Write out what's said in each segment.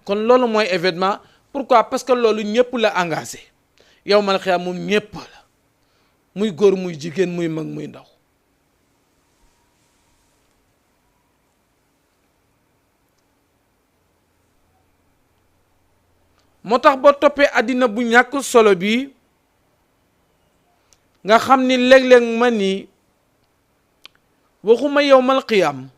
kon loolu mooy événement. Pourquoi? Parce que loolu ñëpp la engagé yawmal xiyaam moom ñëpp la muy góor muy jigéen muy mag muy ndaw. moo tax boo toppee àddina bu ñàkk solo bi nga xam ni léeg-léeg ma ni waxuma yawmal xiyaam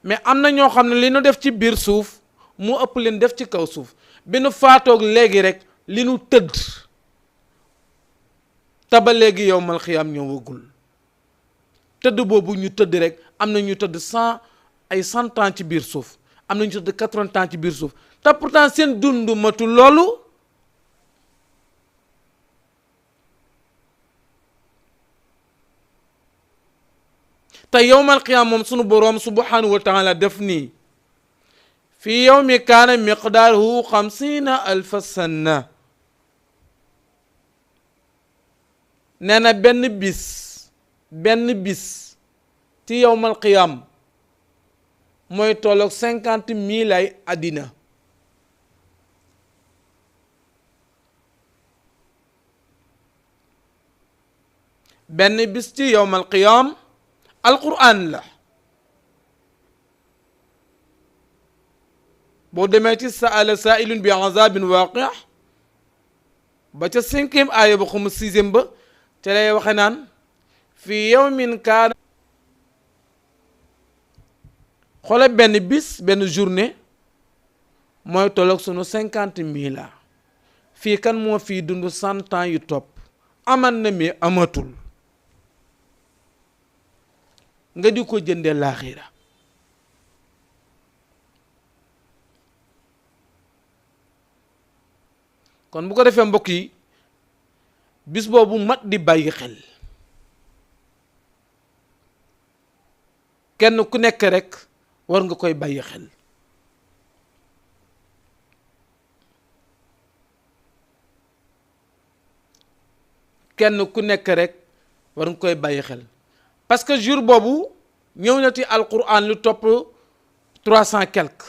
mais am na ñoo xam ne li nu def ci biir suuf mu ëpp leen def ci kaw suuf bi nu faatoog léegi rek li nu tëdd te ba léegi yawmal xiyaam ñëwagul tëdd boobu ñu tëdd rek am na ñu tëdd 100 ans ci biir suuf am na ñu tëdd 80 ans ci biir suuf te pourtant seen dund matul loolu. te yawmal qiyaama moom sunu boroom subhanahu wa taala def nii fi yawmi kaana miqdaaruhu 50,000 sana nee na benn bis ci yawmal qiyaam mooy tolloog 50,000 ay àddina. benn bis ci yawmal qiyaam alquran la boo demee ci saala saailun bi azabin waaqi ba ca 5e aaya ba xamu 6e ba te lay waxe naan fi yawmin kaana xoole benn bis benn journée mooy tolloog sunu 50,000 la fii kan moo fii dund 100 ans yu topp aman na mi amatul nga di ko jëndee laaxira kon bu ko defee mbokk yi bis boobu mat di bàyyi xel kenn ku nekk rek war nga koy bàyyi xel kenn ku nekk rek war nga koy bàyyi xel parce que jour boobu ñëw na ci alquran lu topp 300 quelque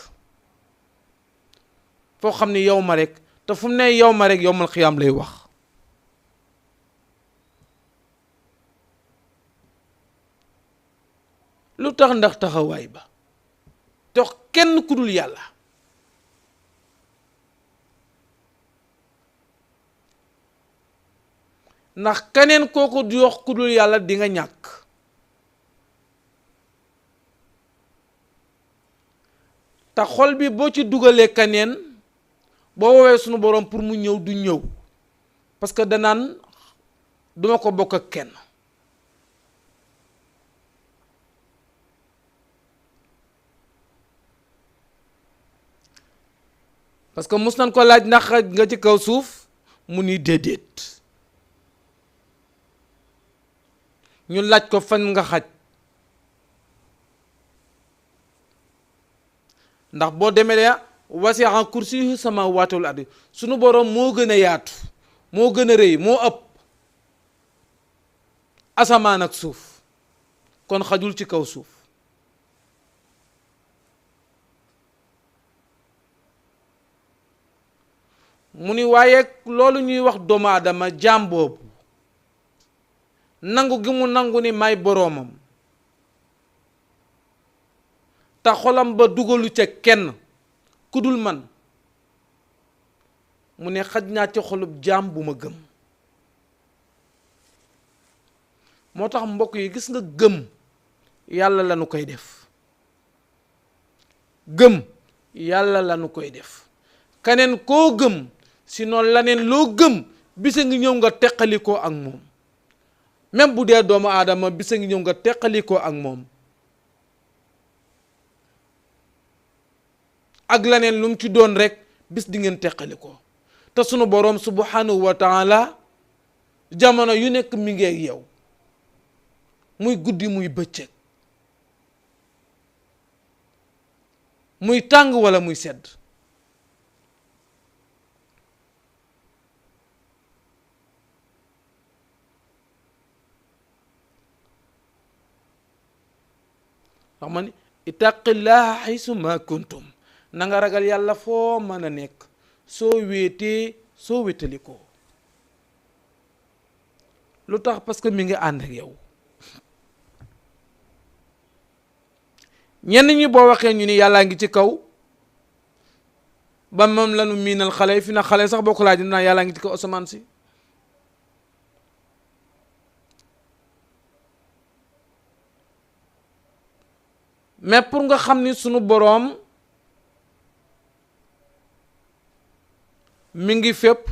foo xam ne yow ma rek te fu mu ne yow ma rek yawmal xiyaam lay wax lu tax ndax taxawaay ba dox kenn ku dul yàlla ndax keneen kooku di wax ku dul yàlla di nga ñàkk te xol bi boo ci dugalee kaneen boo woowee sunu boroom pour mu ñëw du ñëw parce que danaan duma ko bokk ak kenn parce que mus nañ ko laaj ndax nga ci kaw suuf mu ni déedéet ñu laaj ko fan nga xaj ndax boo demee de wasi'a kursiyuhu samaawaati wal ardi sunu boroom moo gën a yaatu moo gën a rëy moo ëpp asamaan ak suuf kon xajul ci kaw suuf mu ni waaye loolu ñuy wax doomu aadama jaam boobu nangu gi mu nangu ni may boroomam te xolam ba dugalu ca kenn ku dul man mu ne xaj naa ci xolub jaam bu ma gëm moo tax mbokk yi gis nga gëm yàlla lañu koy def gëm yàlla lañu koy def keneen koo gëm sinon laneen loo gëm bisa ngi ñëw nga teqalikoo ak moom même bu dee doomu aadama bisa ngi ñëw nga teqalikoo ak moom ak laneen lu mu ci doon rek bis di ngeen teqalikoo te sunu boroom subhanahu wa taala jamono yu nekk mi ngi ak yow muy guddi muy bëccëg muy tàng wala muy sedd ndax man ittaqillaha haysu ma kuntum na nga ragal yàlla foo mën a nekk soo wéetee soo wétalikoo lu tax parce que mi ngi ànd ak yow. ñenn ñi boo waxee ñu ni yàllaa ngi ci kaw ba moom lanu miinal xale fi na xale sax boo ko laaj dinaa yàllaa ngi ci kaw asamaan si. mais pour nga xam ni sunu boroom mi ngi fépp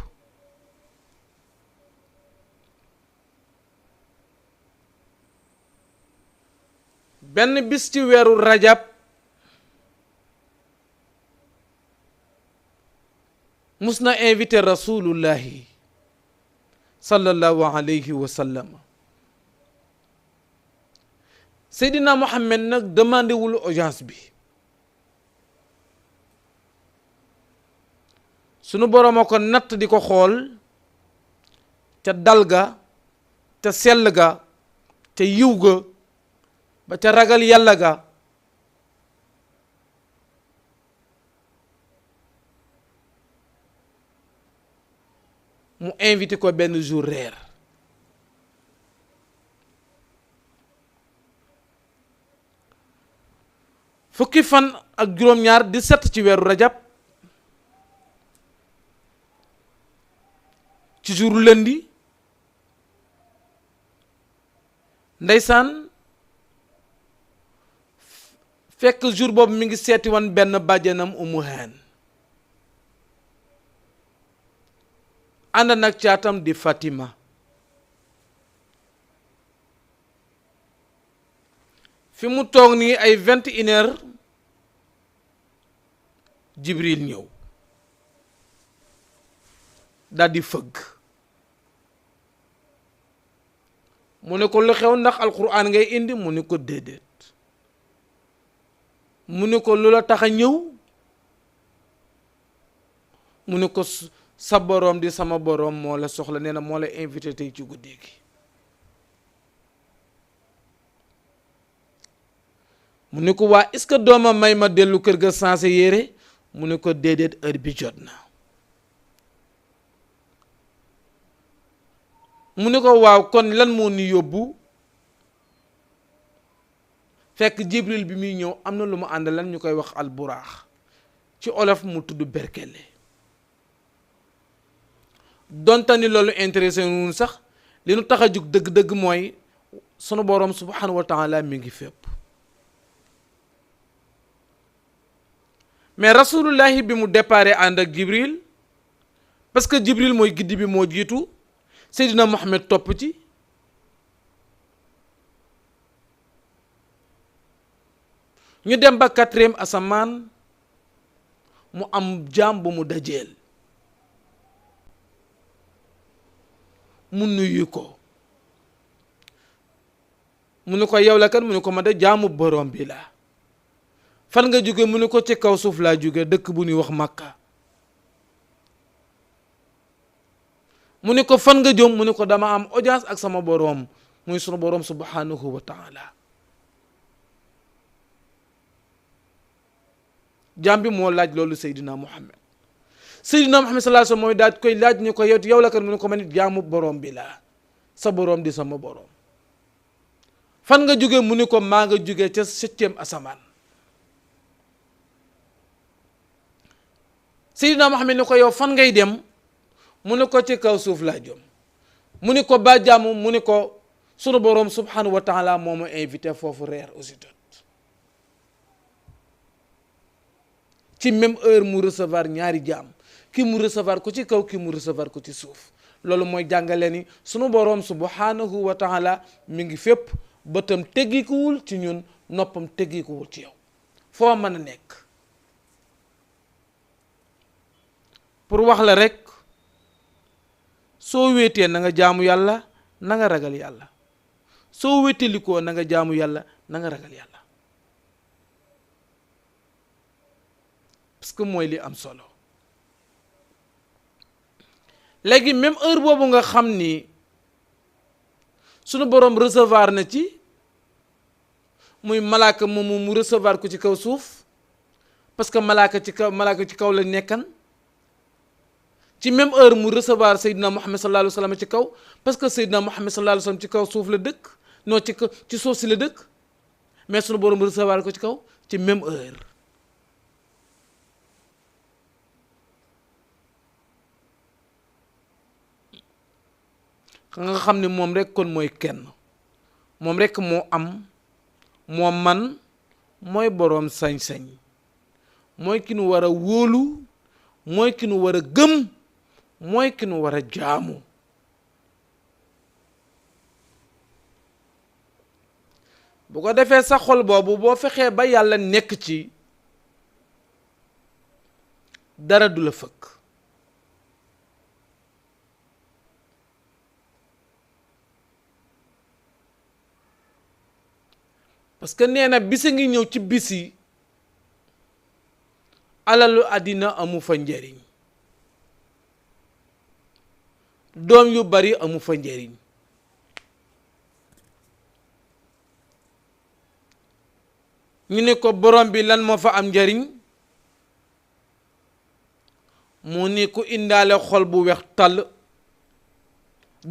benn bis ci weeru rajab mus na invité rasulullahi sallallahu alayhi wa sallam. Seydina Mohamed nag demandé wul audience bi sunu boroom a ko natt di ko xool ca dal ga ca sell ga ca yiw ga ba ca ragal yàlla ga mu invité ko benn jour reer. fukki fan ak juróom-ñaar 17 ci weeru rajab ci jour lundi ndeysaan fekk jour boobu mi ngi seeti woon benn bàjjanam Umu Haan ànd nag caatam di Fatima. fi mu toog nii ay 21h Jibril ñëw daal di fëgg mu ne ko lu xew ndax alquran ngay indi mu ne ko déedéet mu ne ko lu la tax a ñëw mu ne ko sa boroom di sama boroom moo la soxla nee na moo la invité tey ci guddi gi. mu ne ko waa est-ce que dooma may ma dellu kër ga sansé yére mu ne ko déedéet heure bi jot na. mu ne ko waaw kon lan moo ni yóbbu fekk Jibril bi muy ñëw am na lu mu ànd lan ñu koy wax alburaax ci olof mu tudd berkele. donte ni loolu intéressé wun sax li nu tax a jug dëgg-dëgg mooy sunu boroom subhanahu wa taala mi ngi fépp. mais rasulullahi bi mu déparé ànd ak Jibril parce que Jibril mooy giddi bi moo jiitu Seydina Mohamed topp ci ñu dem ba 4e asamaan mu am jaam bu mu dajeel mu nuyu ko mu ne ko yow la kan mu ne ko ma de jaamu borom bi la. fan nga jóge mu ne ko ci kaw suuf laa jóge dëkk bu ñuy wax Makka. mu ne ko fan nga jëm mu ne ko dama am audience ak sama boroom muy sunu boroom subhanahu wa taala. jaam bi moo laaj loolu Seydina Muhammad sallallahu alayhi wa sallam mooy daaj koy laaj ñu ko yow la kan mu ne ko man it jaamu boroom bi laa sa boroom di sama boroom. fan nga jóge mu ne ko maa nga jóge ca 7e asamaan. Seydina Muhammad ni ko yow fan ngay dem mu ne ko ci kaw suuf laa jëm mu ne ko ba jàmm mu ne ko sunu boroom subhanahu wa taala moo ma invité foofu reer aussi tot ci même heure mu recevoir ñaari jaam ki mu recevoir ko ci kaw ki mu recevoir ko ci suuf. loolu mooy jàngale ni sunu boroom subhanahu wa taala mi ngi fépp bëtam teggikuwul ci ñun noppam teggikuwul ci yow foo mën a nekk. pour wax la rek soo wéetee na nga jaamu yàlla na nga ragal yàlla soo wéetalikoo na nga jaamu yàlla na nga ragal yàlla parce que mooy li am solo. léegi même heure boobu nga xam ni sunu boroom recevoir na ci muy malaaka moomu mu recevoir ko ci kaw suuf parce que malaaka ci kaw lañ nekkan ci même heure mu recevoir Seydina Muhammad sallallahu alayhi wa sallam ci kaw parce que Seydina Muhammad sallallahu alayhi wa sallam ci kaw suuf la dëkk non ci suuf si la dëkk mais sunu borom recevoir ko ci kaw ci même heure. nga xam ne moom rek kon mooy kenn moom rek moo am moo man mooy boroom sañ-sañ mooy ki nu war a wóolu mooy ki nu war a gëm mooy ki nu war a jaamu. bu ko defee sa xol boobu boo fexee ba yàlla nekk ci dara du la fëkk. parce que nee na bisa ngi ñëw ci bisi alalu àddina amu fa njariñ doom yu bari amu fa njariñ ñu ne ko borom bi lan moo fa am njariñ mu ni ku indaale xol bu weex tàll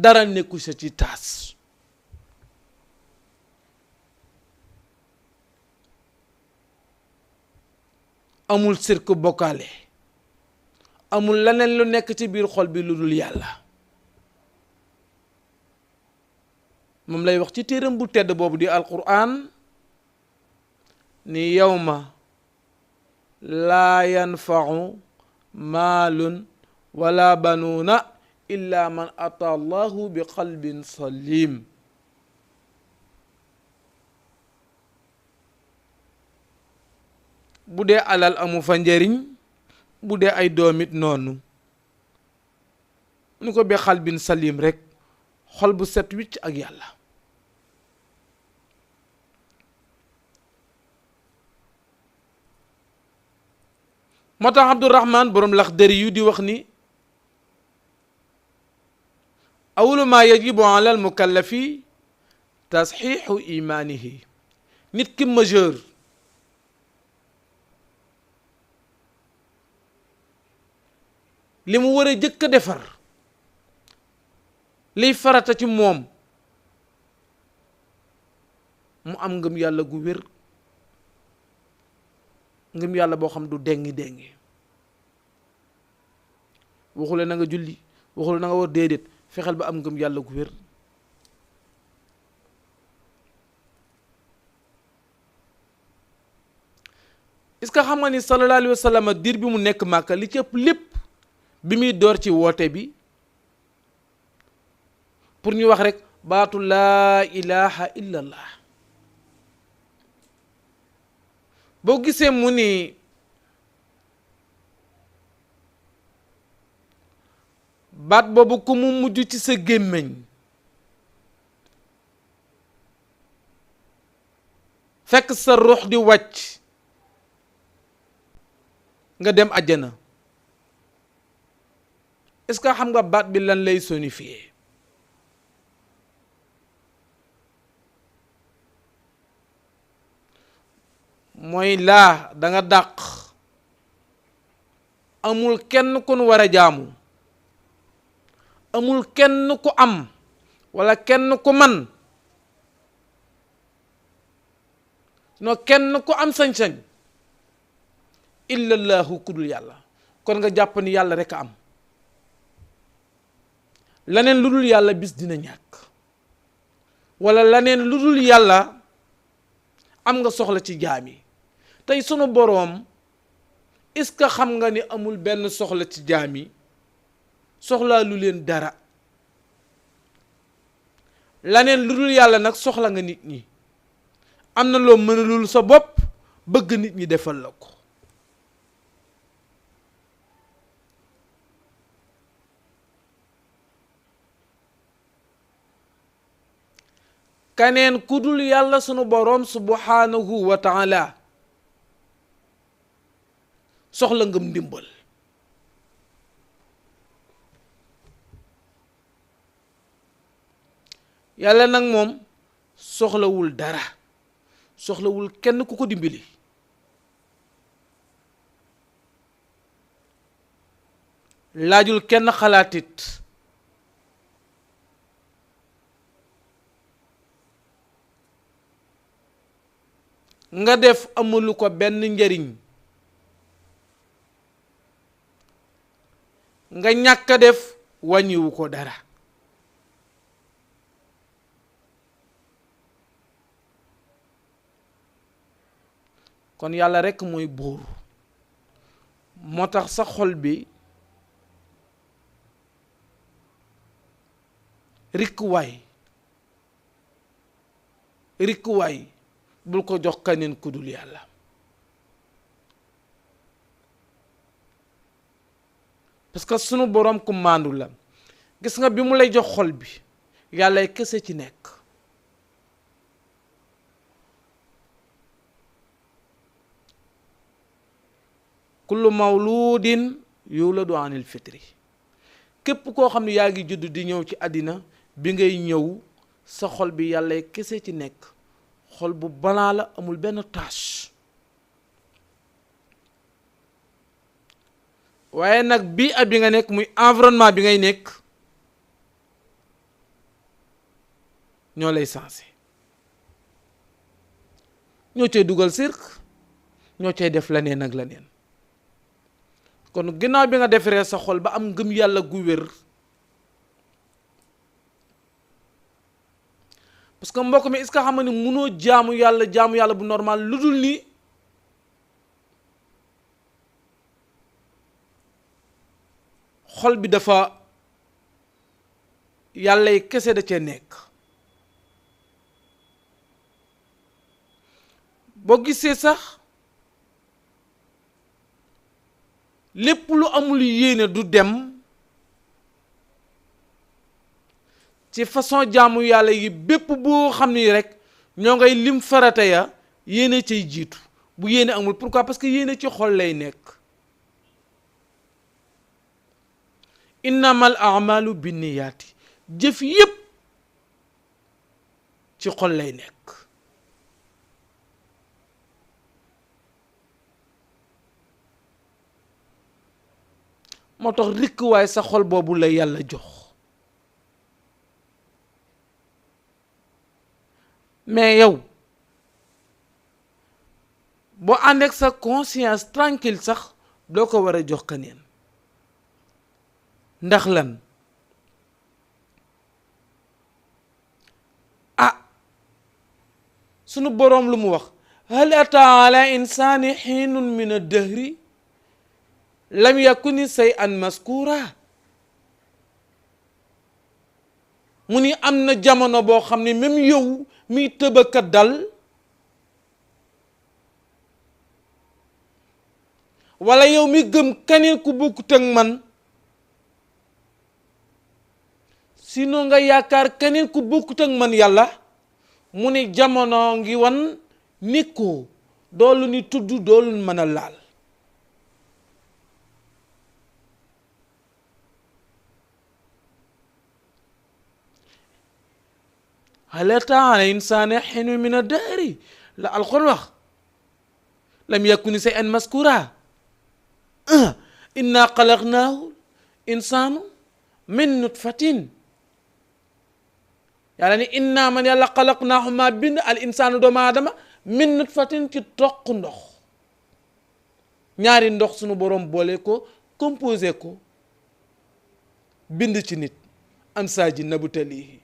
dara nekku sa ci taas. amul sirku bokkaale amul leneen lu nekk ci biir xol bi lu dul yàlla. moom lay wax ci téeram bu tedd boobu di alquran ni yawma laa yanfau maalun wala banuuna illa man ata allahu bi qalbin salim. bu dee alal amu fa njariñ bu dee ay doomit noonu ni ko bi xalbin salim rek xol bu set wicc ak yàlla. moo tax Abdurahman boroom Laxdari yu di wax ni awwalu maa yajibu ala al mukallafi tasxiixu imaanihi. nit ki majeur li mu war a jëkk a defar liy farata ci moom mu am ngëm yàlla gu wér ngëm yàlla boo xam du dengi waxule na nga julli waxule na nga war déedéet fexeel ba am ngëm yàlla gu wér. est-ce que xam nga ni sallallahu alayhi wa sallam diir bi mu nekk Màkka li ci ëpp lépp bi muy door ci woote bi pour ñu wax rek baatu laa ilaha illallah boo gisee mu ni baat boobu ku mu mujj ci sa gémmiñ fekk sa ruux di wàcc nga dem àjjana. est-ce que xam nga baat bi lan lay signifier? mooy laa da nga dàq amul kenn ku nu war a jaamu amul kenn ku am walla kenn ku man no kenn ku am sañ-sañ illallahu ku dul yàlla. kon nga jàpp ni yàlla rekk a am laneen lu dul yàlla bis dina ñàkk walla laneen lu dul yàlla am nga soxla ci jaam yi. tey sunu boroom est-ce que xam nga ni amul benn soxla ci jaam yi soxlaa lu leen dara laneen lu dul yàlla nag soxla nga nit ñi am na loo mënalul sa bopp bëgg nit ñi defal la ko. kaneen ku dul yàlla sunu boroom subhanahu wa taala soxla ngëm ndimbal. yàlla nag moom soxlawul dara soxlawul kenn ku ko dimbali laajul kenn xalaatit nga def amulu ko benn njariñ nga ñàkk a def wàññiwu ko dara kon yàlla rekk mooy buur moo tax sa xol bi rikkuwaay bul ko jox keneen ku dul yàlla parce que sunu boroom ku maandu la gis nga bi mu lay jox xol bi yàllay kese ci nekk kullu mawludin yuladu anil fitri képp koo xam ne yaa ngi judd di ñëw ci àddina bi ngay ñëw sa xol bi yàllay kese ci nekk xol bu balaa la amul benn tâche waaye nag bii at bi nga nekk muy environnement bi ngay nekk ñoo lay sensé ñoo cay dugal cirque ñoo cay def leneen ak leneen kon ginnaaw bi nga defaree sa xol ba am ngëm yàlla gu wér parce que mbokk mi est-ce que xam nga ni munoo jaamu yàlla bu normal lu dul ni xol bi dafa yàllay kese da cee nekk boo gisee sax lépp lu amul yéene du dem ci façon jaamu yàlla yi bépp boo xam ni rek ñoo ngay lim farata ya yéene cay jiitu bu yéene amul pourquoi parce que yéene ci xol lay nekk innamal a'malu binniyaati jëf yépp ci xol lay nekk moo tax rikk waaye sa xol boobu la yàlla jox mais yow boo ànd ak sa conscience tranquille sax doo ko war a jox keneen ndax lan sunu boroom lu mu wax hal ataa ala insaani xiinun min ad-dahri lam yakuni shay'an maskura mu ni am na jamono boo xam ne même yow miy tëbaka dal wala yow mi gëm keneen ku bokkut ak man sinon nga yaakaar keneen ku bokkut ak man yàlla mu ni jamono ngi wan nekkoo doolu ni tudd doolu mën a laal hal ataa ala insaani hiinun mina dahri la alxuraan wax lam yakun shay'an maskura inna xalaqnaahu insaanu min nutfatin yàlla ni inna man yàlla xalaqnaahu maa bind al insaanu doomu aadama min nutfatin ci toq ndox ñaari ndox sunu boroom boole ko composé ko bind ci nit am saaji nabtalihi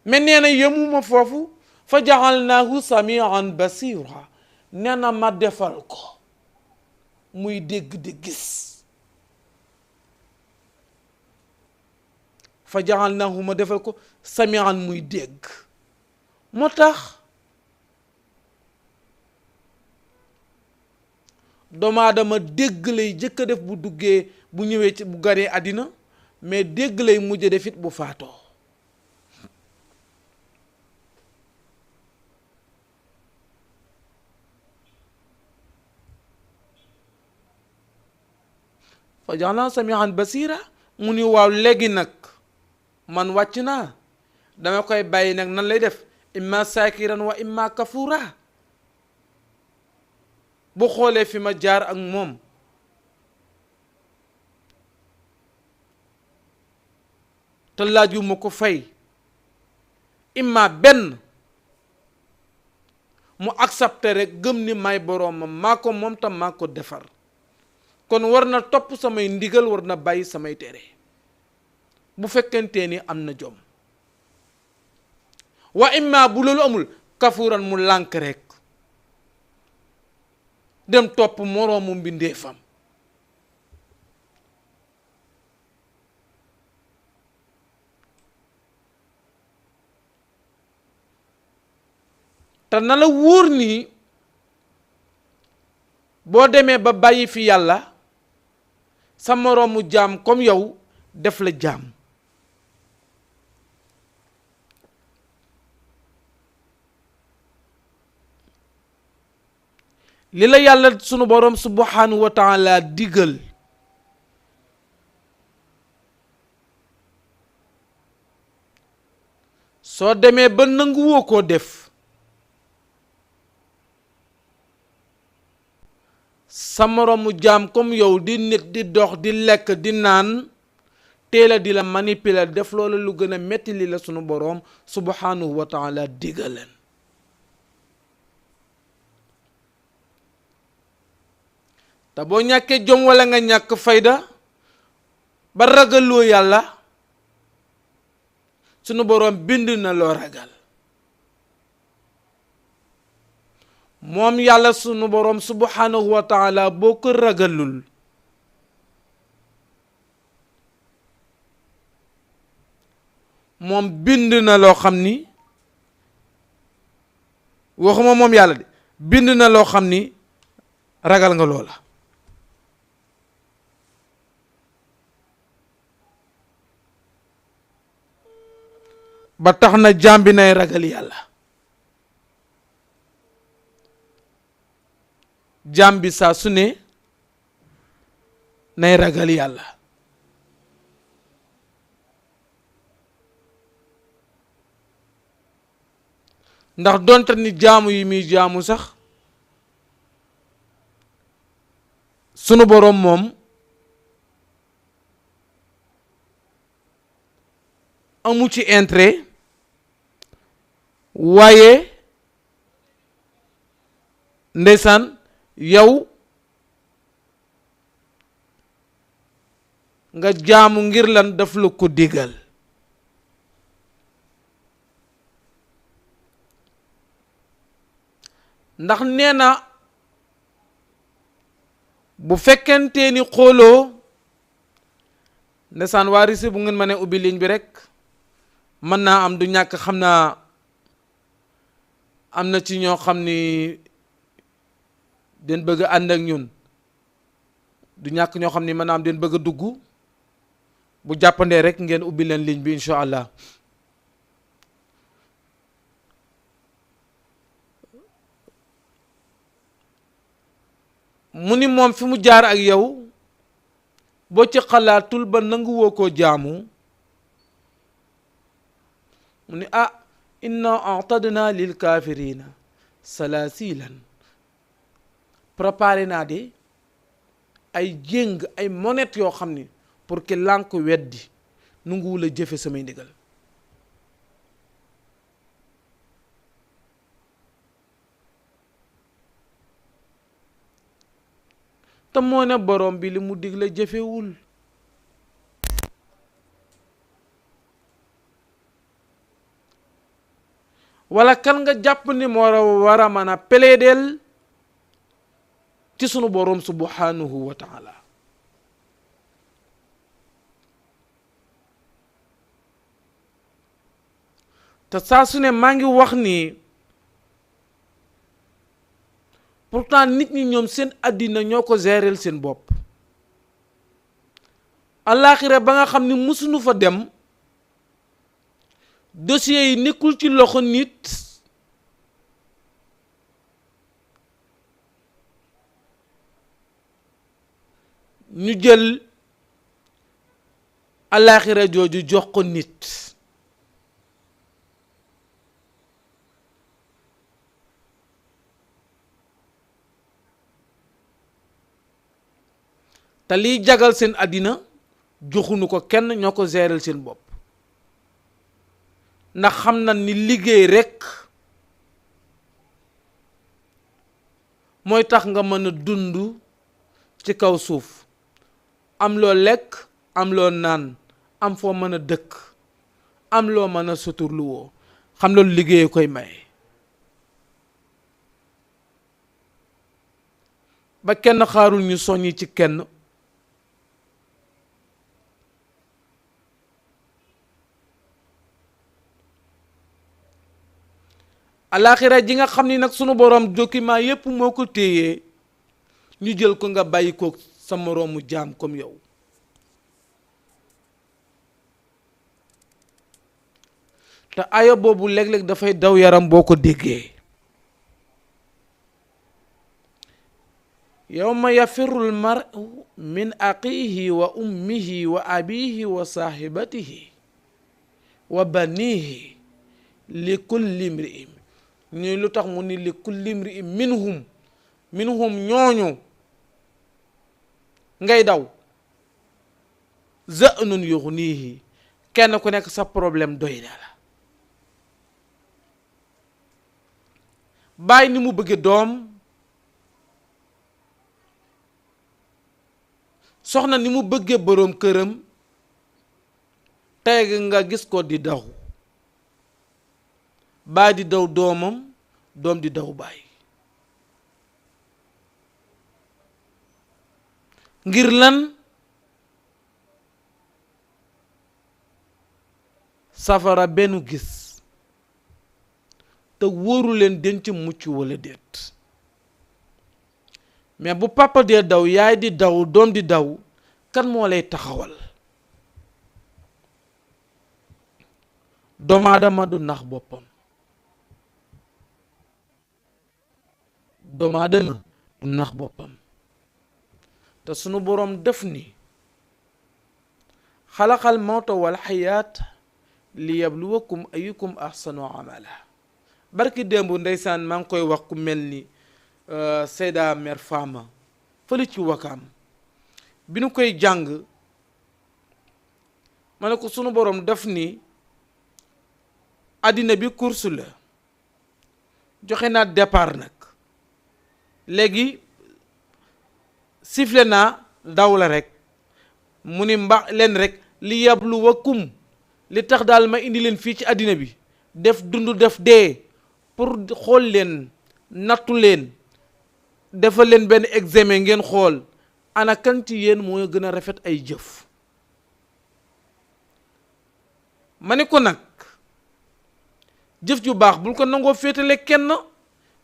mais nee na yemuma foofu fa jaxalnaahu samian basira nee na ma defal ko muy dégg di gis fa jaxalnaahu ma defal ko samian muy dégg moo tax doomu aadama dégg lay jëkk a def bu duggee bu ñëwee ci bu ganee àddina mais dégg lay mujj def it bu faatoo fa jaxalnaahu samian basira mu ni waaw léegi nag man wàcc naa dama koy bàyyi nag nan lay def imma saakiran wa imma kafura bu xoolee fi ma jaar ak moom te laaju ma ko fay, imma benn mu accepté rek gëm ni may boroomam maa ko moom tam maa ko defar, kon war na topp samay ndigal, war na bàyyi samay tere bu fekkente ni am na jom. wa imma bu loolu amul kafuran mu lànk rek dem topp moroomu mbindeefam. te na la wóor ni boo demee ba bàyyi fi yàlla sa moroomu jaam comme yow def la jaam. li la yàlla sunu boroom subhanahu wa taala digal soo demee ba nanguwoo koo def, sa moroomu jaam comme yow di nit di dox di lekk di naan teela di la manipuler def loolu lu gën a metti li la sunu boroom subhanahu wa taala digaleen. te boo ñàkkee jom walla nga ñàkk fayda ba ragaloo yàlla, sunu boroom bind na loo ragal. moom yàlla sunu boroom subhanahu wa taala boo ko ragalul moom bind na loo xam ni, waxuma moom yàlla de, bind na loo xam ni ragal nga loola. ba tax na jaam bi nay ragal yàlla. jaam bi saa su ne nay ragal yàlla. ndax donte ni jaamu yi muy jaamu sax sunu boroom moom amu ci intérêt, waaye ndeysaan yow nga jaamu ngir lan daf la ko digal. ndax nee na bu fekkente ni xooloo, ndeysaan waa RISI bu ngeen mënee ubbi ligne bi rek mën naa am du ñàkk, xam naa am na ci ñoo xam ni den bëgg a ànd ak ñun, du ñàkk ñoo xam ni mën naa am den bëgg a dugg. bu jàppandee rek ngeen ubbi leen ligne bi incha allah. mu ni moom fi mu jaar ak yow boo ci xalaatul ba nanguwoo koo jaamu, mu ni inna a'tadna lil kafirina salasilan, préparé naa de ay jéng ay monet yoo xam ni pour que lànk weddi nanguwul a jëfe samay ndigal. te moo ne borom bi li mu digle jëfewul. wala kan nga jàpp ni moo war a mën a plaider ci sunu borom subhanahu wa taala. te saa su ne maa ngi wax ni pourtant nit ñi ñoom seen àddina ñoo ko gérer seen bopp. àllaaxira ba nga xam ni mësuñu fa dem, dossier yi nekkul ci loxo nit, ñu jël àllaaxira jooju jox ko nit. te liy jagal seen àddina joxuñu ko kenn, ñoo ko gérer seen bopp. ndax xam na ni liggéey rekk mooy tax nga mën a dund ci kaw suuf, am loo lekk, am loo naan, am foo mën a dëkk, am loo mën a suturluwoo. xam loolu liggéey koy may. ba kenn xaarul ñu soññi ci kenn. alaxira ji nga xam ni nag sunu borom document yépp moo ko téyee, ñu jël ko nga bàyyi ko sa moroomu jaam comme yow. te aya boobu léeg-léeg dafay daw yaram boo ko déggee. yawma yafirul mar'u min aqihi wa ummihi wa abihi wa sahibatihi wa banihi li kulli imri'in, ni lu tax mu ni li kulli imri'in minhum ñooñu ngay daw, za'nun yughnihi, kenn ku nekk sa problème doy na la. bàyyi ni mu bëgge doom, soxna ni mu bëgge boroom këram, tey nga gis ko di daw. baay di daw doomam, doom di daw baay. ngir lan? safara benn gis te wóoru leen den ci mucc wala déet. mais bu papa dee daw, yaay di daw, doom di daw, kan moo lay taxawal? doomu aadama du nax boppam. doomu aadama du nax boppam. te sunu boroom def ni xalaqal mawta wal xayaat li yabluwakum ayukum ahsanu amala. barki démb ndeysaan maa ngi koy wax ku mel ni Seyda Mère Fama fële ci Wakaam, bi nu koy jàng ma ne ko sunu boroom def ni àddina bi course la, joxe naa départ nag, léegi sifflé naa daw la rek. mu ni leen rek li yabluwakum, li tax daal ma indi leen fii ci àddina bi def dund def dee pour xool leen, nattu leen, defal leen benn examen, ngeen xool ana kan ci yéen moo gën a rafet ay jëf. ma ne ko nag jëf ju baax bul ko nangoo féetale kenn,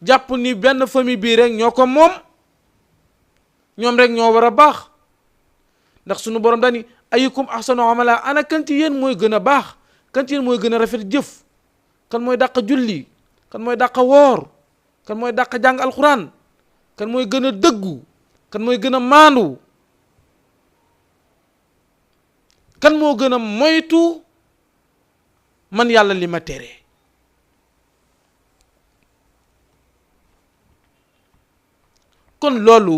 jàpp ni benn famille bii rek ñoo ko moom, ñoom rek ñoo war a baax. ndax sunu borom dani ayukum ahsanu amala, ana kan ci yéen mooy gën a baax, kan ci yéen mooy gën a rafet jëf, kan mooy dàq julli, kan mooy dàq woor, kan mooy dàq jàng alxuraan, kan mooy gën a dëggu, kan mooy gën a maandu, kan moo gën a moytu man yàlla li ma tere. kon loolu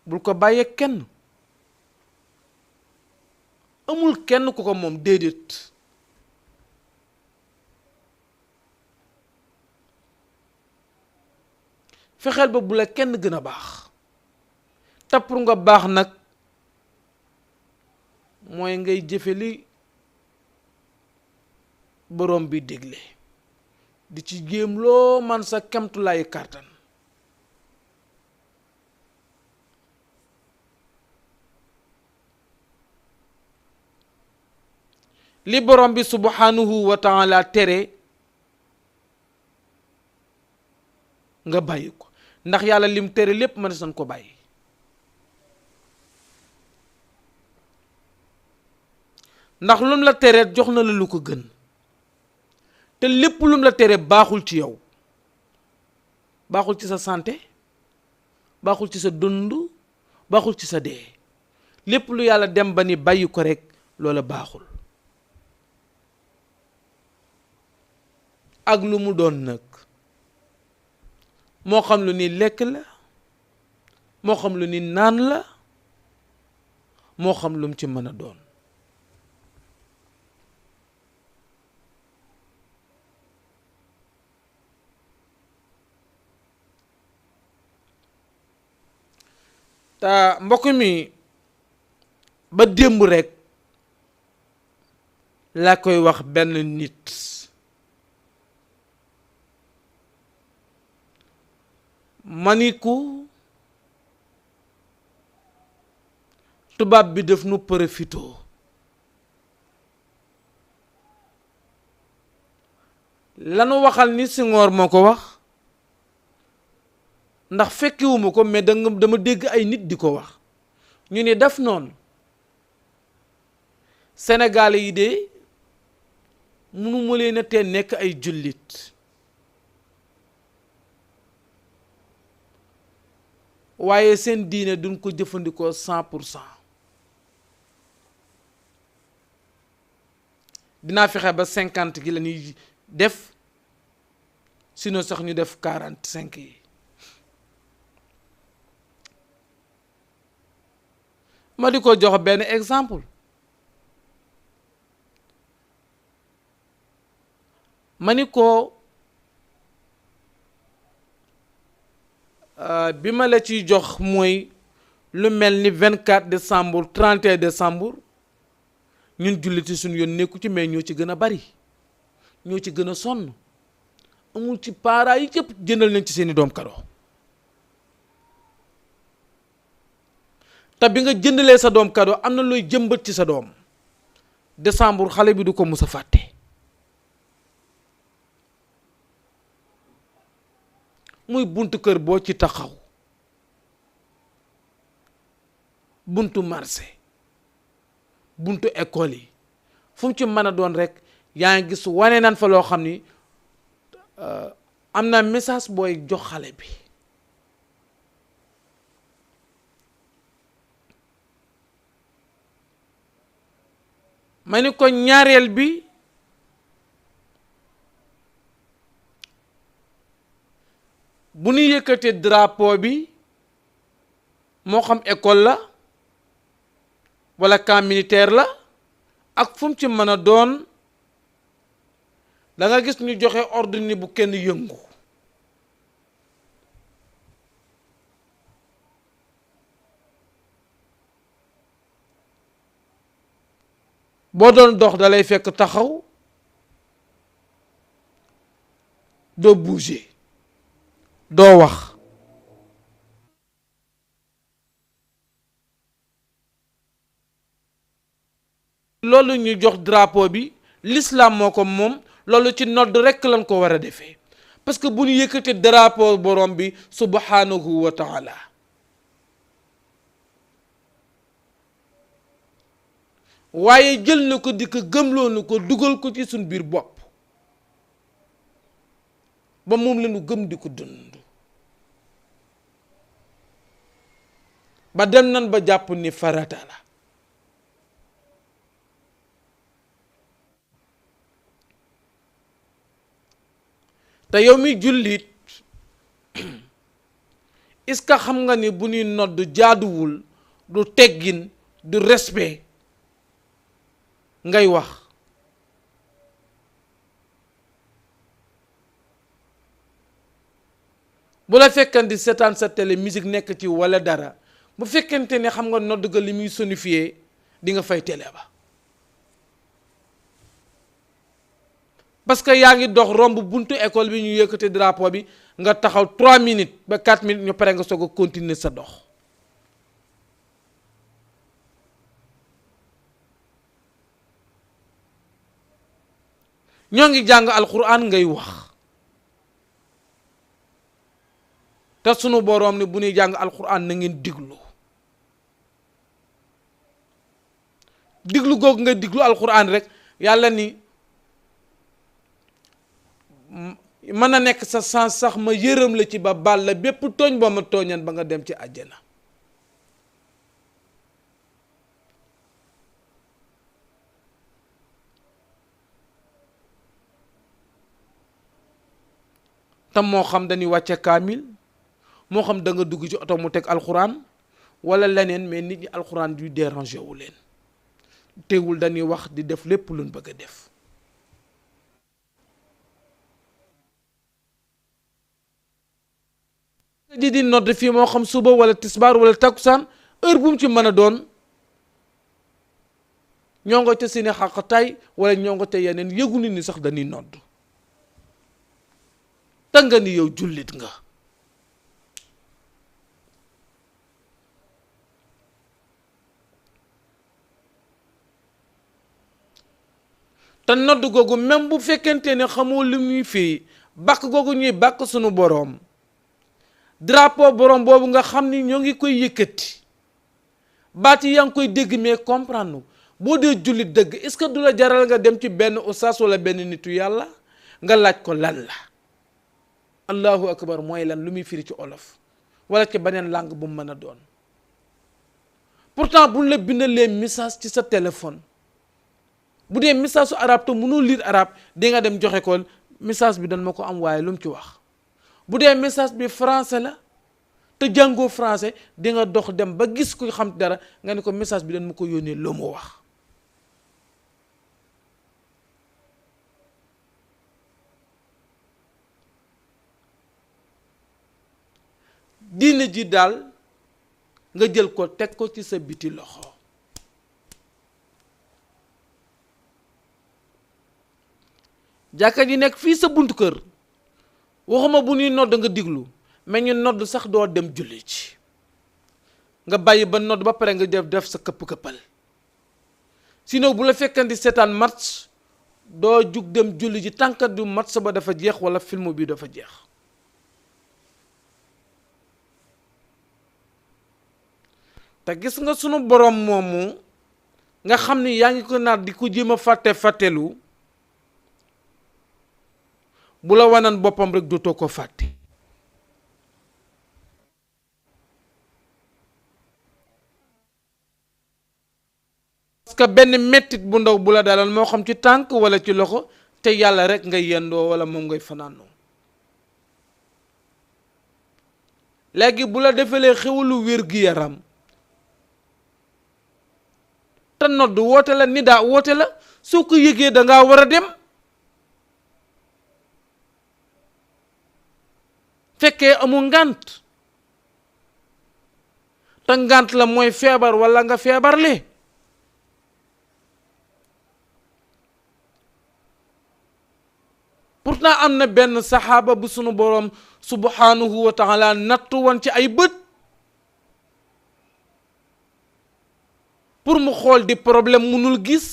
bul ko bàyyee kenn. amul kenn ku ko moom, déedéet. fexeel ba bu la kenn gën a baax. te pour nga baax nag mooy ngay jëfe li borom bi dégle, di ci jéem loo man sa kemtulaayu kàttan. li borom bi subhanahu wa taala tere nga bàyyi ko, ndax yàlla lim tere lépp mënees nañ ko bàyyi. ndax lum la tere jox na la lu ko gën, te lépp lum la tere baaxul ci yow, baaxul ci sa santé, baaxul ci sa dund, baaxul ci sa dee. lépp lu yàlla dem ba ni bàyyi ko rek loola baaxul. ak lu mu doon nag, moo xam lu ni lekk la, moo xam lu ni naan la, moo xam lu mu ci mën a doon. te mbokk mi ba démb rek laa koy wax benn nit maniku tubaab bi def nu profito lanu waxal ni Senghor moo ko wax ndax fekkiwuma ko mais dama dégg ay nit di ko wax ñu ne def noonu Sénégalais yi de mënuma leen a tee nekk ay jullit waaye seen diine duñ ko jëfandikoo 100%. dinaa fexe ba 50 gi la ñuy def sinon sax ñu def 45 yi ma di ko jox benn exemple ma ni ko bi ma la ciy jox mooy lu mel ni 24 décembre 31 décembre ñun julliti suñu yoon nekku ci mais ñoo ci gën a bari ñoo ci gën a sonn amul ci parents yi yëpp jëndal nañ ci seeni doom kado te bi nga jëndalee sa doom kado am na looy jëmbat ci sa doom décembre xale bi du ko mus a fàtte muy buntu kër boo ci taxaw buntu marché buntu école yi fu mu ci mën a doon rek yaa ngi gis wane nan fa loo xam ni am na message booy jox xale bi ma ni ko ñaareel bi bu ñu yëkkatee drapeau bi moo xam école la wala camp militaire la ak fu mu ci mën a doon da nga gis ñu joxe ordre ni bu kenn yëngu boo doon dox da lay fekk taxaw doo bouger doo wax loolu ñu jox drapeau bi l'islam moo ko moom loolu ci nodd rekk lañ ko war a defee parce que bu ñu yëkkati drapeau borom bi subhanahu wa taala waaye jël na ko di ko gëmloo na ko dugal ko ci suñ biir bopp ba moom lañu gëm di ko dund ba dem nan ba jàpp ni farata la te yow mi jullit est-ce que xam nga ni bu ñuy nodd jaaduwul du teggin du respect ngay wax bu la fekkee di seetaan sa télé musique nekk ci walla dara bu fekkente ne xam nga nodd ga li muy sonifié di nga fay télé ba parce que yaa ngi dox romb buntu école bi ñu yëkkati drapeau bi nga taxaw 3 minutes ba 4 minutes ñu pare nga soog a continuer sa dox ñoo ngi jàng alquran ngay wax te sunu boroom ne bu ñuy jàng alquran na ngeen diglu googu nga diglu alquran rek yàlla ni mën na nekk sa sens sax ma yërëm la ci ba baal la bépp tooñ boo ma tooñan ba nga dem ci àjjana tam moo xam dañuy wàcce kaamil moo xam da nga dugg ci oto mu teg alxuraan wala leneen mais nit ñi alxuraan du déranger wu leen teewul dañuy wax di def lépp luñ bëgg a def ji di nodd fii moo xam suba wala tisbaar wala takkusaan heure bu mu ci mën a doon ñoo nga ca seeni xaqataay wala ñoo nga ca yeneen yëgu ni sax dañuy nodd te nga ni yow jullit nga te nodd googu même bu fekkente ne xamoo li muy fii bàkk googu ñuy bàkk sunu boroom drapeau boroom boobu nga xam ni ñoo ngi koy yëkkati baat yi yaa ngi koy dégg mais comprendre boo dee jullit dëgg est-ce que du la jaral nga dem ci benn ustaas wala benn nitu yàlla nga laaj ko lan la allahu akbar mooy lan lu muy firi ci olof wala ci beneen langue bu mu mën a doon pourtant buñ la bindalee message ci sa téléphone bu dee message su arabe te mënoo lire arabe di nga dem joxe ko message bi dañ ma ko am waaye lu mu ci wax bu dee message bi français la te jàngoo français di nga dox dem ba gis ko xam dara nga ne ko message bi dañ ma ko yónnee loo mu wax diine ji daal nga jël ko teg ko ci sa biti loxo jàkka ji nekk fii sa buntu kër waxuma bu ñuy nodd nga diglu mais ñu nodd sax doo dem julli ci nga bàyyi ba nodd ba pare nga def sa këpp-këppal sinon bu la fekkandi seetaan match doo jug dem julli ji tànkat du match ba dafa jeex wala film bi dafa jeex te gis nga sunu borom moomu nga xam ni yaa ngi ko naat di ko jéem a fàttelu bu la wanan boppam rek dootoo ko fàtte parce que benn mettit bu ndaw bu la dalal moo xam ci tànk wala ci loxo te yàlla rek ngay yendoo wala moom ngay fanaanoo léegi bu la defalee xewlu wér-gi-yaram te nodd woote la ni daa woote la soo ko yëgee dangaa war a dem fekkee amul ngànt te ngànt la mooy feebar wala nga feebarle pourtant am na benn saxaaba bu sunu boroom subhanahu wa taala nattu woon ci ay bët pour mu xool di problème munul gis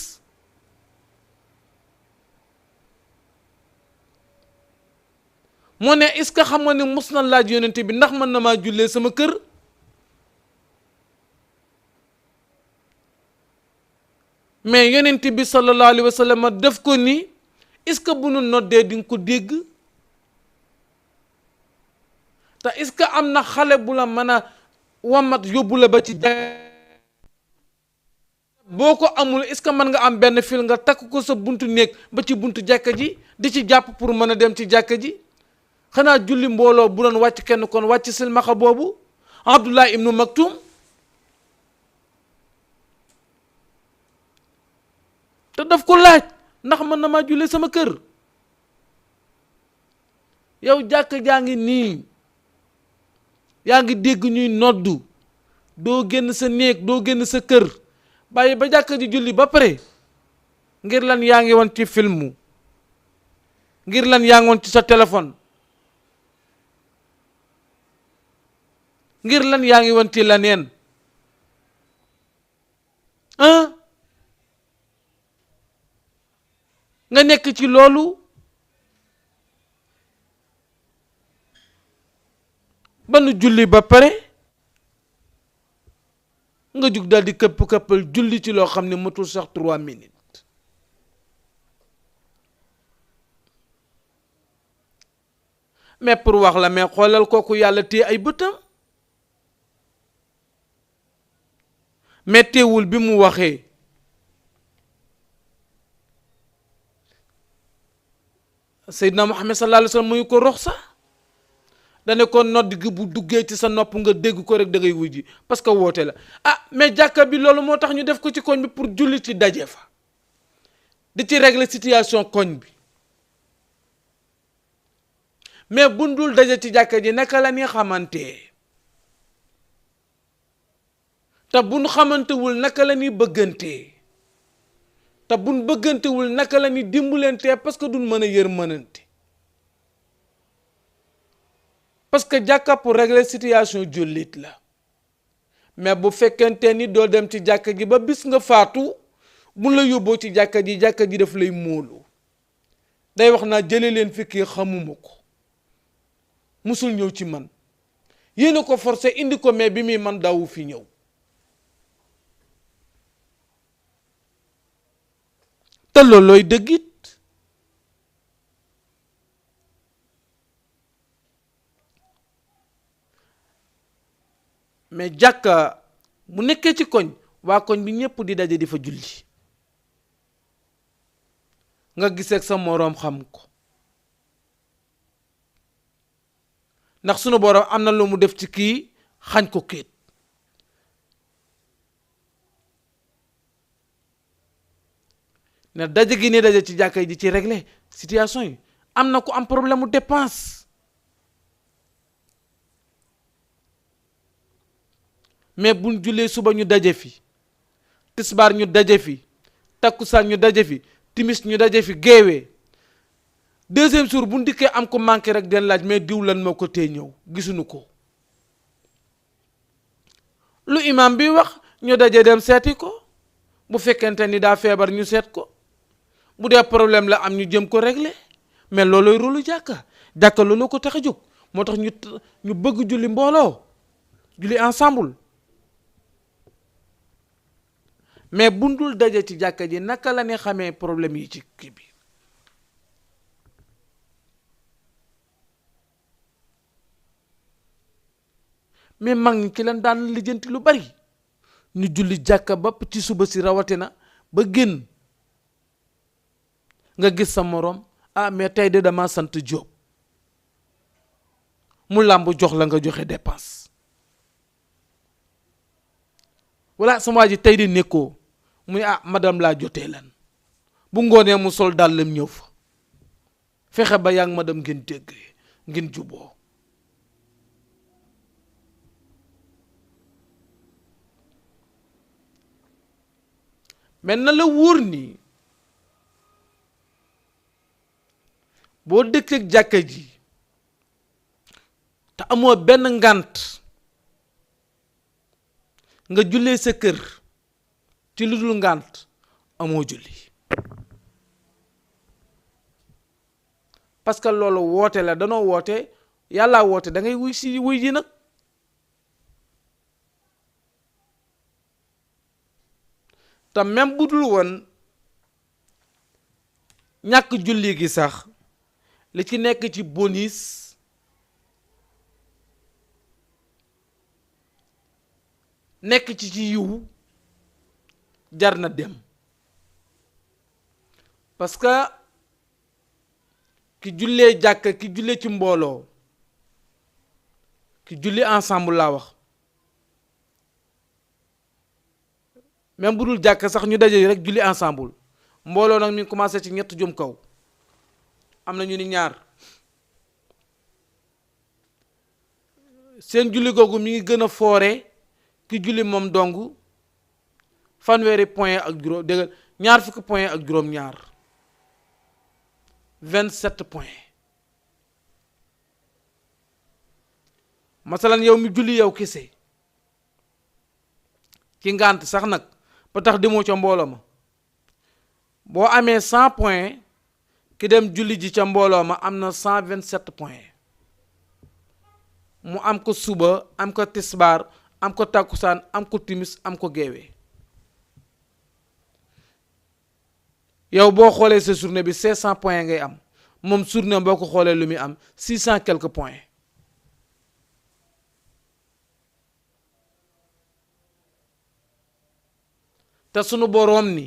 moo ne est-ce que xam nga ne mos na laaj yonent bi ndax mën na maa jullee sama kër mais yonent bi sallallahu alayhi wa sallam def ko ni est-ce que bu nu noddee di nga ko dégg te est-ce que am na xale bu la mën a wamat yóbbu la ba ci boo ko amul est-ce que mën nga am benn fil nga takk ko sa buntu néeg ba ci buntu jàkka ji di ci jàpp pour mën a dem ci jàkka ji xanaa julli mbooloo bu doon wàcc kenn kon wàcc silmaxa boobu Abdullah ibnu Maktum te daf ko laaj ndax mën na maa jullee sama kër yow jàkka jaa ngi nii yaa ngi dégg ñuy noddu doo génn sa néeg doo génn sa kër bàyyi ba jàkka ji julli ba pare ngir lan yaa ngi woon ci filmu ngir lan yaa ngi woon ci sa téléphone ngir lan yaa ngi woon ci laneen nga nekk ci loolu ba nu julli ba pare nga jug daal di këpp-këppal julli ci loo xam ne matul sax 3 minutes mais pour wax la mais xoolal kooku yàlla téye ay bëtam mais teewul bi mu waxee Seydina Muhammad sallallahu alayhi wa sallam muy ko rox sax dane ko nodd gi bu duggee ci sa nopp nga dégg ko rek da ngay wujji parce que woote la mais jàkka bi loolu moo tax ñu def ko ci koñ bi pour julli ci daje fa di ci régler situation koñ bi mais buñ dul daje ci jàkka ji naka la ñuy xamante te buñ xamantewul naka la ñuy bëggante te buñ bëggantewul naka la ñuy dimbalante parce que duñ mën a yërmënante parce que jàkka pour régler situation jullit la mais bu fekkente ni doo dem ci jàkka ji ba bis nga faatu bu la yóbboo ci jàkka ji daf lay móolu day wax naa jële leen fi kii xamuma ko musul ñëw ci man yéena ko forcé indi ko mais bi muy man daawu fi ñëw te loolooy dëggit mais jàkka bu nekkee ci koñ waa koñ bi ñépp di daje di fa julli nga giseeg sa moroom xam ko ndax sunu boroom am na lu mu def ci kii xañ ko kéet ne daje gi ni daje ci jàkka yi di ci régler situation yi am na ku am problème mu dépense mais buñ jullee suba ñu daje fi tisbaar ñu daje fi takkusaan ñu daje fi timis ñu daje fi géewee deuxième jour bu ndikkee am ko manqué rek den laaj mais diw lan moo ko tee ñëw gisuñu ko lu imam bi wax ñu daje dem seeti ko bu fekkente ni daa feebar ñu seet ko bu dee problème la am ñu jëm ko régler mais loolooy rôlu jàkka looloo ko tax a jóg moo tax ñu bëgg julli mbooloo julli ensemble mais bundul daje ci jàkka ji naka la ne xamee problème yi ci kii bi mais mag ñi ki leen daan lijjanti lu bari ñu julli jàkka ba ci suba si rawatina ba génn nga gis sa moroom mais tey de dama sant Jóob mu làmb jox la nga joxe dépense walla sama waa ji tey di nekkoo mu ne madame laa jotee lan bu ngoonee mu sol dàllam ñëw fa fexe ba yaa ngi madame ngeen dégg ngeen juboo mais na la wóor ni boo dëkk jàkka ji te amoo benn ngànt nga jullee sa kër ci lu dul ngànt amoo julli parce que loolu woote la danoo woote yàlla woote da ngay wuy ji nag te même bu dul woon ñàkk julli gi sax li ci nekk ci bonus nekk ci yiw jar na dem parce que ki jullee jàkka ki jullee ci mbooloo ki julli ensemble laa wax même bu dul jàkka sax ñu daje rek julli ensemble mbooloo nag mi ngi commencé ci ñett jëm kaw am na ñu ni ñaar seen julli googu mi ngi gën a foore ki julli moom dong fanweeri point ak juróom dégg ñaar fukki point ak juróom ñaar 27 point masalan yow mi julli yow kese ci ngànt sax nag ba tax demoo ca mbooloo ma boo amee 100 point ki dem julli ji ca mbooloo ma am na 127 point mu am ko suba am ko tisbaar am ko takkusaan am ko timis am ko geewee yow boo xoolee sa journée bi 500 points ngay am moom journée boo ko xoolee lu muy am 600 quelques points te sunu boroom ni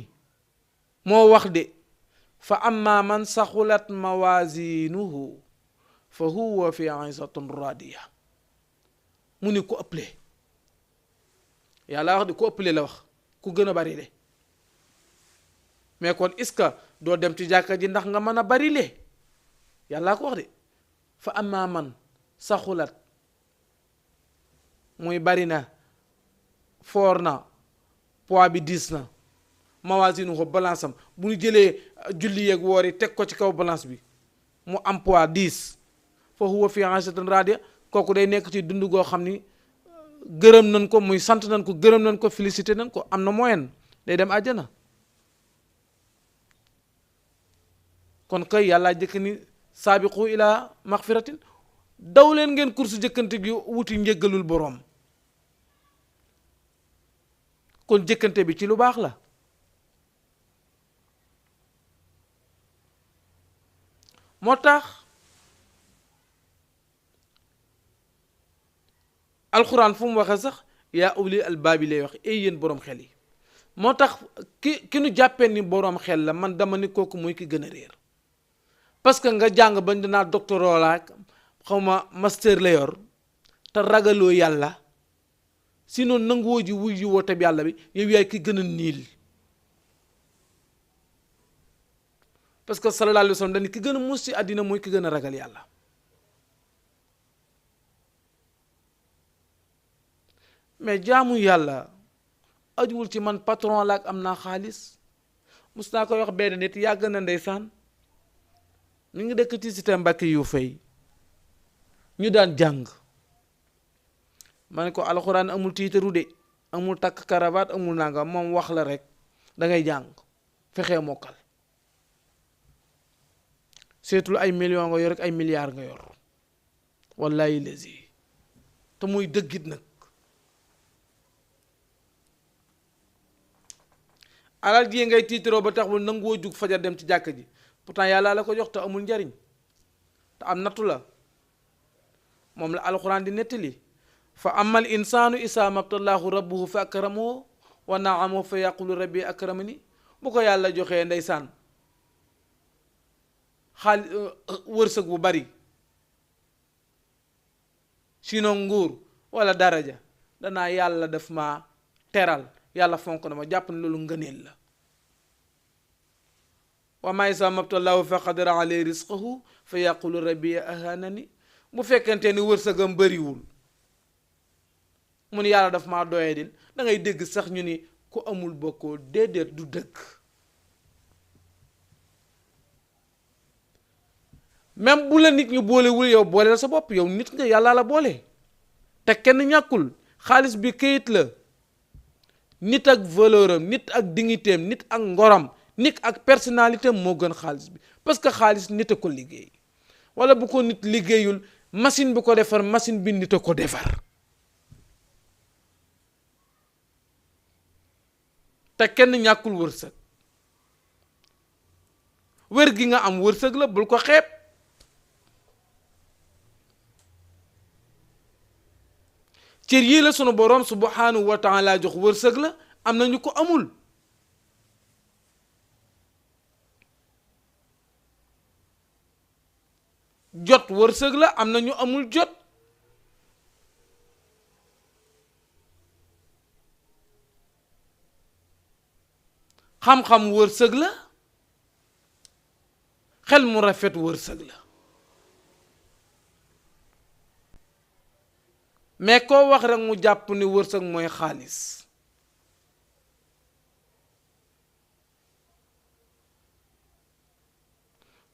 moo wax de fa amma man saxulat mawazinuhu fa huwa fi isatun radiya mu ni ku ëpple yàlla wax de ku ëpple la wax ku gën a bari le mais kon est-ce que doo dem ci jàkka ji ndax nga mën a bari le yàlla ko wax de fa amma man saxulat muy bari na foor na poids bi diis na mawaasinuhu balance am bu ñu jëlee julli yeeg woor yi teg ko ci kaw balance bi mu am poids 10 fa huwa fi 'ishatin raadiya kooku day nekk ci dund goo xam ni gërëm nañ ko muy sant nañ ko gërëm nañ ko félicité nañ ko am na moyen day dem àjjana. kon kay yàlla jëkk ni saabiqu ila maxfiratin daw leen ngeen kursu jëkkante gi wuti njëggalul boroom. kon jëkkante bi ci lu baax la. moo tax alxuraan fu mu waxee sax yaa uli albaabi lay wax ay yéen boroom xel yi. moo tax ki nu jàppee ni boroom xel la man dama ni kooku mooy ki gën a réer. parce que nga jàng bañ dinaa doctorat la xawma master la yor te ragaloo yàlla sinon nanguwoo ji wuy ji woote bi yàlla bi yow yaay ki gën a niil. parce que sallallahu alayhi wa sallam dañu ki gën a muus ci àddina mooy ki gën a ragal yàlla. mais jaamu yàlla ajuwul ci man patron la ak am naa xaalis. mus naa koy wax benn nit yàgg na ndeysaan mi ngi dëkk ci cité Mbàkke yu fay ñu daan jàng ma ne ko alxuraan amul tiitaru de amul takk karabaat amul nanga moom wax la rek da ngay jàng fexee mokkal seetul ay million nga yor rek ay milliards nga yor wallahi lazi te muy dëggit nag alal ji ngay tiitaroo ba tax bu nanguwoo jug fajar dem ci jàkk ji pourtant yàlla la ko jox te amul njariñ te am nattu la moom la alxuraan di nettali fa amal insaanu isaa mabtalaahu rabbuhu fa akramahu wa naamahu fa yaqulu rabbi akramani bu ko yàlla joxee ndeysaan wërsëg bu bari sinon nguur wala daraja danaa yàlla daf ma teral yàlla fonk na ma jàpp ne loolu ngëneel la wa ma isa mabtalaahu fa qadara alayhi rizqahu fa yaqulu rabbi ahanani bu fekkente ni wërsëgam bariwul mu ni yàlla daf maa doyadil da ngay dégg sax ñu ni ku amul bokkoo déedéet du dëgg même bu la nit ñu boolewul yow boole la sa bopp yow nit nga yàlla la boole te kenn ñàkkul xaalis bi kayit la nit ak valeur am nit ak dignité am nit ak ngoram nit ak personnalité am moo gën xaalis bi parce que xaalis nit a ko liggéey wala bu ko nit liggéeyul machine bi ko defar machine bi nit a ko defar te kenn ñàkkul wërsëg wér gi nga am wërsëg la bul ko xeeb cër yii la sunu boroom subhanahu wa taala jox wërsëg la am na ñu ko amul jot wërsëg la am na ñu amul jot xam-xam wërsëg la xel mu rafet wërsëg la mais koo wax rek mu jàpp ni wërsëg mooy xaalis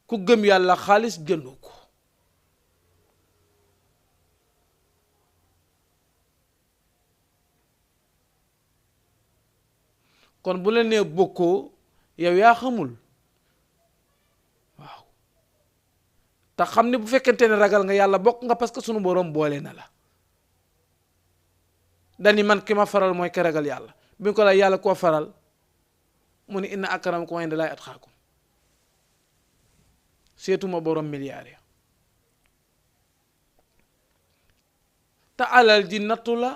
ku gëm yàlla xaalis jëndu ko kon bu la nee bokkoo yow yaa xamul waaw te xam ne bu fekkente ne ragal nga yàlla bokk nga parce que sunu boroom boole na la dani man ki ma faral mooy ki ragal yàlla bi ko la yàlla koo faral mu ni inna akramakum inda llaahi atqaakum seetuma boroom milliards ya te alal ji nattu la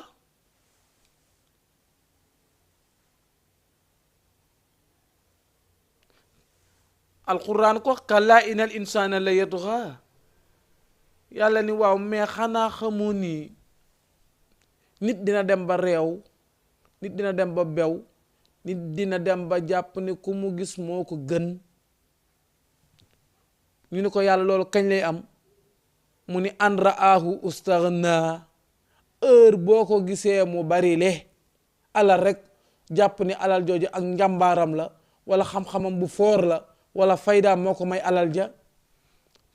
alquran ko kallaa innal insaana la yatghaa yàlla ni waaw mais xanaa xamu ni nit dina dem ba réew nit dina dem ba bew nit dina dem ba jàpp ni ku mu gis moo ko gën ñu ni ko yàlla loolu kañ lay am mu ni an ra'aahu ustaghna heure boo ko gisee mu bari le alal rek jàpp ni alal jooju ak njàmbaaram la wala xam-xamam bu foor la wala faydaam moo ko may alal ja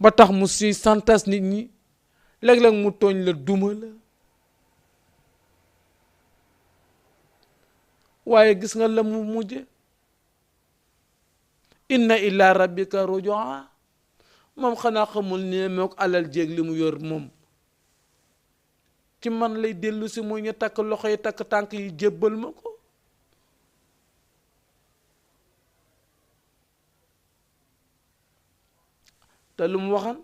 ba tax mu si santas nit ñi léeg-léeg mu tooñ la duma la waaye gis nga la mu mujje inna illa rabbika rujua moom xanaa xamul ne mook alal jéeg li mu yor moom ci man lay dellu si muy ñu takk loxo yi takk tànk yi jébbal ma ko te lu mu waxan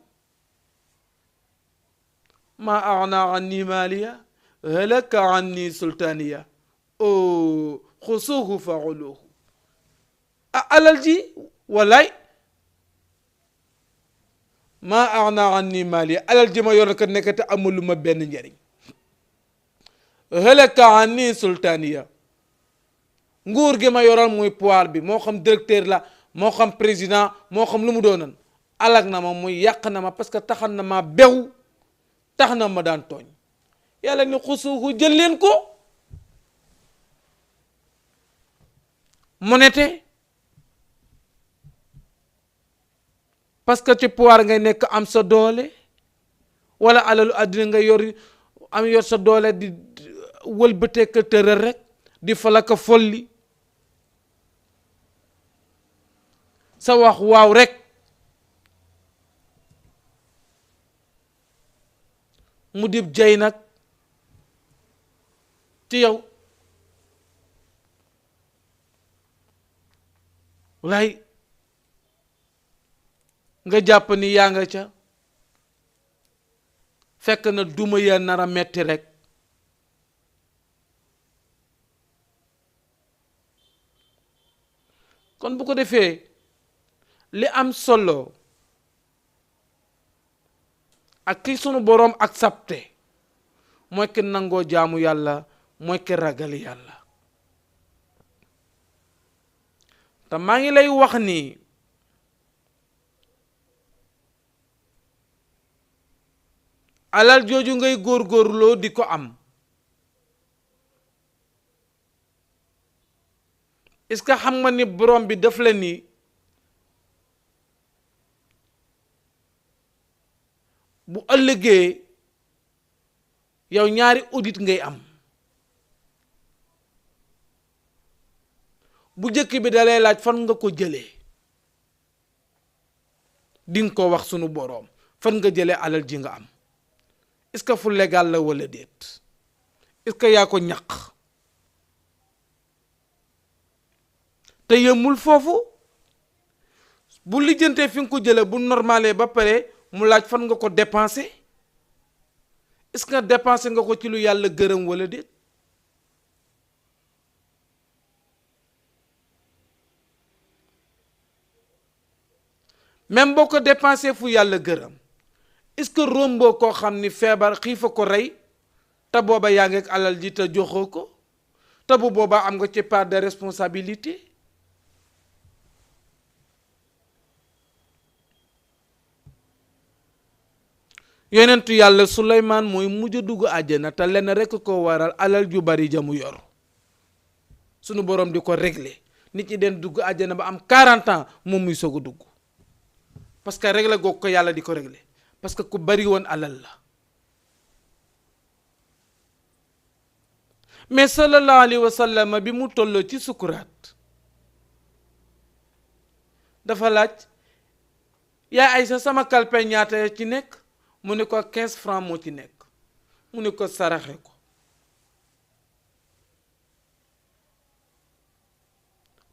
ma agna anni maaliya halaka anni sultaaniya o xusuuhu fa uluhu alal ji walaay ma agna anni maaliya alal ji ma yor ko nekk te amulu ma benn njariñ halaka anni sultaaniya nguur gi ma yoroon muy pouvoir bi moo xam directeur la moo xam président moo xam lu mu doonan alag na ma muy yàq na ma parce que taxan na ma bew tax na ma daan tooñ yàlla ni xusuuhu jël leen ko monete parce que ci pouvoir ngay nekk am sa doole wala alalu àddina nga yor sa doole di wëlbatee ka tëral rek di falaka folli sa wax waaw rek mu dib jay nag ci yow lay nga jàpp ni yaa nga ca fekk na duma ya nar a metti rek kon bu ko defee li am solo ak ki sunu boroom accepté mooy ki nangoo jaamu yàlla mooy ki ragal yàlla te maa ngi lay wax ni alal jooju ngay góorgóorloo di ko am est-ce que xam nga ni borom bi daf la ni bu ëllëgee yow ñaari audit ngay am bu jëkk bi dalay laaj fan nga ko jëlee dinga ko wax sunu boroom fan nga jëlee alal ji nga am est-ce que fu légal la walla déet est-ce que yaa ko ñaq te yëmul foofu bu lijjantee fi nga ko jëlee bu normalé ba pare mu laaj fan nga ko dépensé est-ce que dépensé nga ko ci lu yàlla gërëm walla déet même boo ko dépensé fu yàlla gërëm est-ce que romboo koo xam ni feebar xiifa ko rey te booba yaa ngi ak alal ji te joxoo ko te bu boobaa am nga ci part de responsabilité yonentu yàlla Suleymaan mooy mujj a dugg àjjana te lenn rekk ko waral alal ju bari jamu yor sunu boroom di ko régler nit ñi den dugg àjjana ba am 40 ans moom muy soog a dugg parce que régler goog ko yàlla di ko régler parce que ku bari woon alal la mais sallallahu alayhi wa sallam bi mu tolloo ci sukuraat dafa laaj yaa Aysa sama kalpe ñaata ci nekk mu ne ko 15 francs moo ci nekk mu ne ko saraxe ko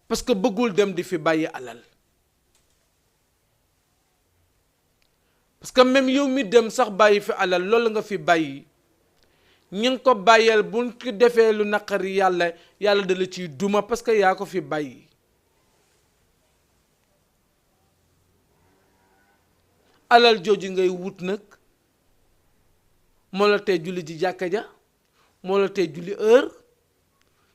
parce que bëggul dem di fi bàyyi alal parce que même yow mi dem sax bàyyi fi alal loolu nga fi bàyyi ñi ngi ko bàyyeel buñ ko defee lu naqari yàlla yàlla da la ciy duma parce que yaa ko fi bàyyi alal jooju ngay wut nag moo la tee julli ji jàkka ja moo la tee julli heure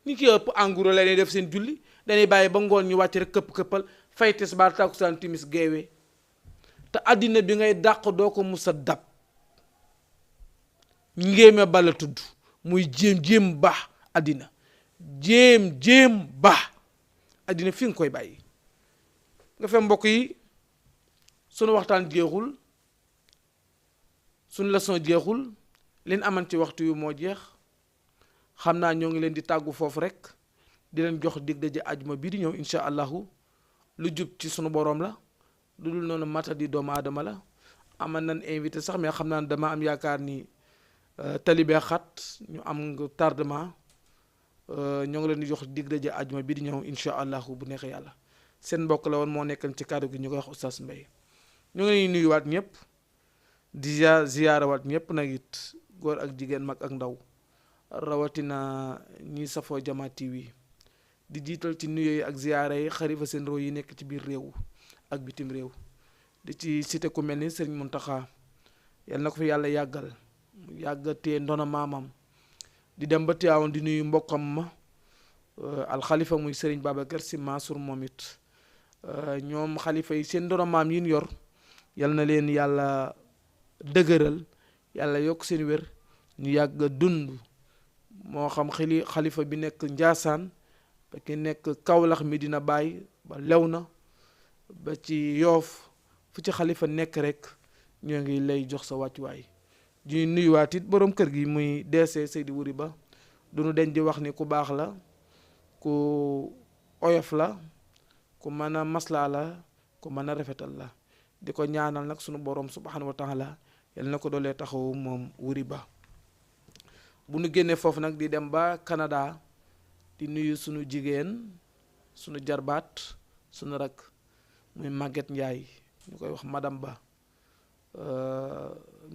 ñi ci ëpp enguro la ñuy def seen julli dañuy bàyyi ba ngoon ñu wàcc rek këpp-këppal fay tisbaar takkusaan timis geewee te àddina bi ngay dàq doo ko mus a dab ngéeme bala tudd muy jéem baax àddina jéem baax àddina fi nga koy bàyyi nga fe mbokk yi sunu waxtaan jeexul sunu leçon jeexul leen aman ci waxtu yu moo jeex xam naa ñoo ngi leen di tàggu foofu rek di leen jox dig daje ajuma bii di ñëw incha allahu lu jub ci sunu boroom la lu dul noonu mata di doomu aadama la aman nañ invité sax mais xam naa ne dama am yaakaar ni talibé xat ñu am nga tardement ñoo ngi leen di jox dig daje ajuma bii di ñëw incha allahu bu neexee yàlla seen mbokk la woon moo nekkan ci kàddu gi ñu koy wax Oustaz Mbaye ñu ngi leen nuyuwaat ñëpp di ziyaarawaat ñëpp nag it góor ak jigéen mag ak ndaw rawatina ñi safoo Jama TV di jiital ci nuyoo yi ak ziyaara yi xalifa seen réew yi nekk ci biir réew ak bitim réew di ci cité ku mel ni Serigne Mountakha yal na ko fi yàlla yàggal mu yàggatee ndona maamam di dem ba Tiwaawan di nuyu mbokkam ma alxalifa muy Serigne Babacar Sy Mansour moom it ñoom xalifa yi seen ndona maam yi ñu yor yal na leen yàlla dëgëral yàlla yokk seen wér ñu yàgg dund moo xam xalifa bi nekk Njaasaan ba ki nekk Kawlax Medina Baay ba Léona ba ci Yoof fu ci xalifa nekk rek ñoo ngi lay jox sa wàccuwaay di nuyuwaat it boroom kër gi muy DC Seydi Wuri Ba du nu deñ di wax ni ku baax la ku oyof la ku mën a maslaa la ku mën a rafetal la di ko ñaanal nag sunu boroom subhanahu wa taala yal na ko doolee taxawu moom Wuri Ba bu nu génnee foofu nag di dem ba Canada di nuyu sunu jigéen sunu jarbaat sunu rak muy Maguette Ndiaye ñu koy wax madame Ba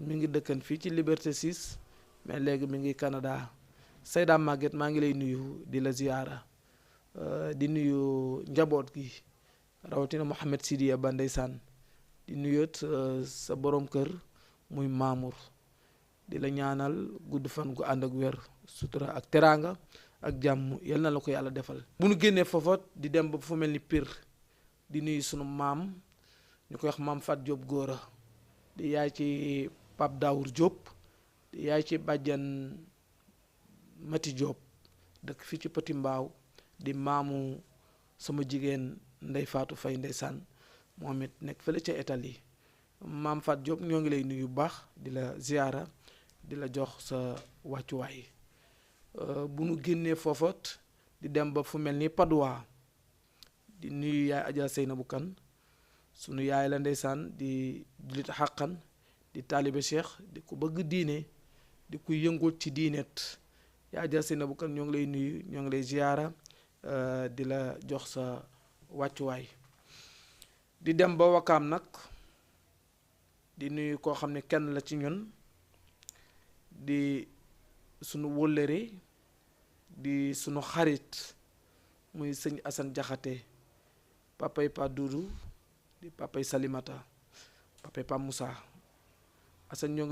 mi ngi dëkkan fii ci Liberté 6 mais léegi mi ngi Canada Seyda Maguette maa ngi lay nuyu di la ziyaara di nuyu njaboot gi rawatina Mouhamed Sidiya Ba ndeysaan di nuyut sa borom kër muy Mamour di la ñaanal gudd fan gu ànd ak wér sutura ak teraanga ak jàmm yal na la ko yàlla defal bu nu génnee foofa di dem ba fu mel ni Pire di nuyu sunu maam ñu koy wax maam Fat Diop Góora di yaay ci Pape Daour Diop di yaay ci bàjjan Mati Diop dëkk fii ci Petit Mbaaw di maamu sama jigéen Ndey Faatu Fay ndeysaan moom it nekk fële ca Italie maam Fat Diop ñoo ngi lay nuyu bu baax di la ziyaara di la jox sa wàccuwaay bu nu génnee foofat di dem ba fu mel ni Padoa di nuyu yaay Adja Seynabou Kane sunu yaay la ndeysaan di jullit xàqan di taalibe cheikh di ku bëgg diine di ku yëngut ci diinet yaay Adja Seynabou Kane ñoo ngi lay nuyu ñoo ngi lay ziyaara di la jox sa wàccuwaay di dem ba Wakaam nag di nuyu koo xam ne kenn la ci ñun di sunu wóllëre di sunu xarit muy sëñ Assane Jaxate papay Pa Dudu di papay Salimata papay Pa Moussa Assane ñoo ngi